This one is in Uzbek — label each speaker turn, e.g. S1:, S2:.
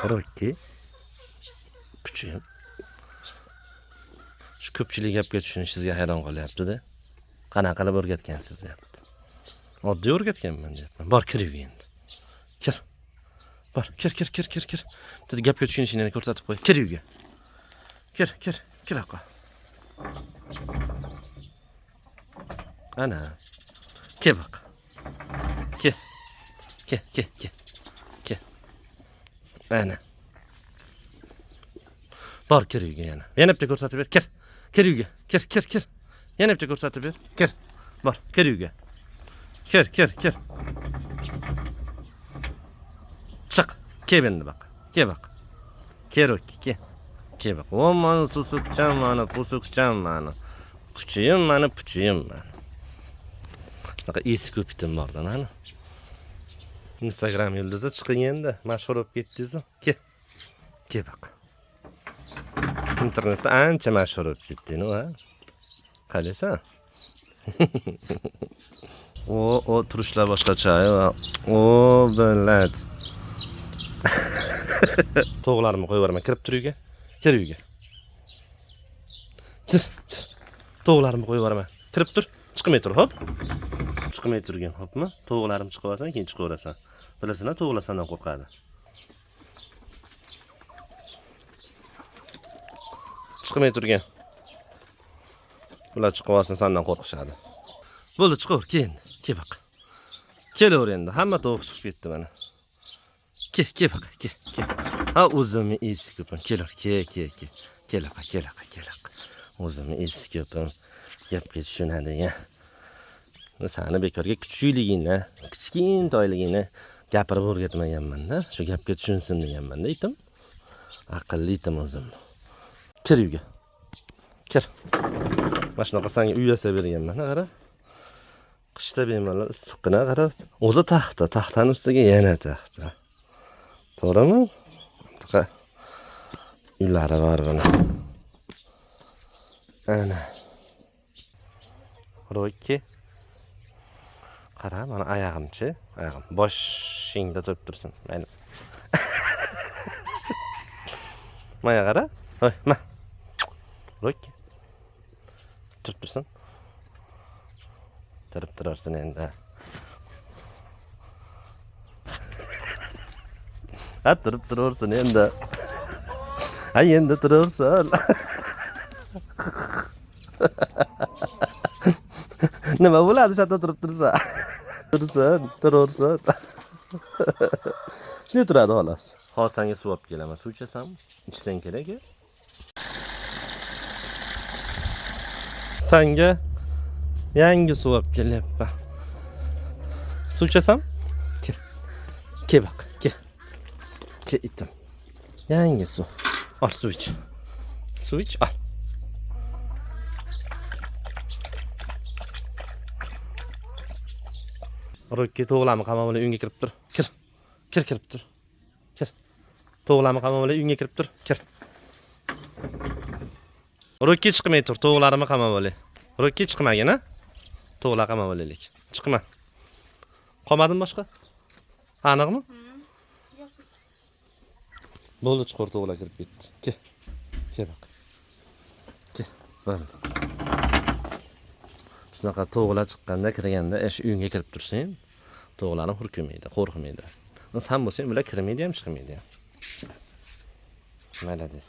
S1: Rokki. Kuchuyim. Shu ko'pchilik gapga tushunishingizga hayron qolyapti-da. Qanaqa qilib o'rgatgansiz deyapti. Oddiy o'rgatganman deyapman. Bor, kir uyga endi. Kir. Bor, kir, kir, kir, kir, kir. Bitta gapga tushunishingni ko'rsatib qo'y. Kir uyga. Kir, kir, kir oqa. Ana. Kel bak. Kel. Kel, kel, kel. Kel. Ana. Bor, kir uyga yana. Yana bitta ko'rsatib ber. Kir. Kir uyga. Kir, kir, kir. Yana bitta ko'rsatib ber. Kir. Bor, kir uyga. Kir, kir, kir. Chiq. Kel endi bak. Kel bak. Kel Rokki, kel. Kel bak. O mani susuqcham mani, pusuqcham mani. Kuchuyim mani, puchuyim mani. Shunaqa esi ko'p itim borda mani. Instagram yulduzi chiqing endi, mashhur bo'lib ketdingiz. Kel. Kel bak. Internetda ancha mashhur bo'lib ketding, ha? Qalaysan? O turishlar boshqacha. O, billat. Tovuqlarimni qo'yib yuboraman. Kirib tur uyga. Kir uyga. Kir, kir. Tovuqlarimni qo'yib yuboraman. Kirib tur. Chiqmay tur, hop. Chiqmay turgin, hopmi? Tovuqlarim chiqib olsan, keyin chiqaverasan. Bilasan-a, tovuqlar sendan qo'rqadi. Chiqmay turgin. Ular chiqib olsin, sendan qo'rqishadi. Bo'ldi, chiqaver, keyin. Kel baq. Kelaver endi. Hamma tovuq chiqib ketdi mana. Kel, kel baq, kel, kel. Ha, o'zimni esi ko'pim. Kelaver, kel, kel, kel. Kelaqa, kelaqa, kelaqa. O'zimni esi ko'pim. Gapga tushunadigan. Sani bekorga kichikligingni, kichkintoyligingni gapirib o'rgatmaganman-da. Shu gapga tushunsin deganman-da itim. Aqlli itim o'zim. Kir uyga. Kir. Mana shunaqa senga uy yasab berganman, qara. Qishda bemalol issiqqina, qara. O'zi taxta, taxtani ustiga yana taxta. To'g'rimi? Bunaqa uylari bor buni. Ana. Rokki. Qara, mana oyog'imchi, oyog'im boshingda turib tursin. Mayli. Mana qara. Voy, ma. Rokki. Turib tursin. Turib turarsin endi. Ha, turib turarsin endi. Ha, endi turarsan. Nima bo'ladi shu yerda turib tursa? Tursin, turarsin. Shunday turadi xolos. Hozir senga suv olib kelaman. Suv ichasanmi? Ichsang kerak-ku. Senga yangi suv olib kelyapman. Suv ichasanmi? Kel. Kel baq, kel. Kel itim. Yangi suv. Ol suv ich. Suv ich, ol. Rokki tovuqlarni qamab olib uyga kirib tur. Kir. Kir, kirib tur. Kir. Tovuqlarni qamab olib uyga kirib tur. Kir. Rokki chiqmay tur, tovuqlarimni qamab olay. Rokki chiqmagin, ha? Tovuqlar qamab olaylik. Chiqma. Qolmadimi boshqa? Aniqmi?
S2: Yo'q.
S1: Bo'ldi, chuqur tovuqlar kirib ketdi. Kel. Kel baq. Kel. Bo'ldi. Shunaqa tovuqlar chiqqanda, kirganda, shu uyga kirib tursang, tovuqlarim hurkmaydi, qo'rqmaydi. San bo'lsang, ular kirmaydi ham, chiqmaydi ham. Молодец.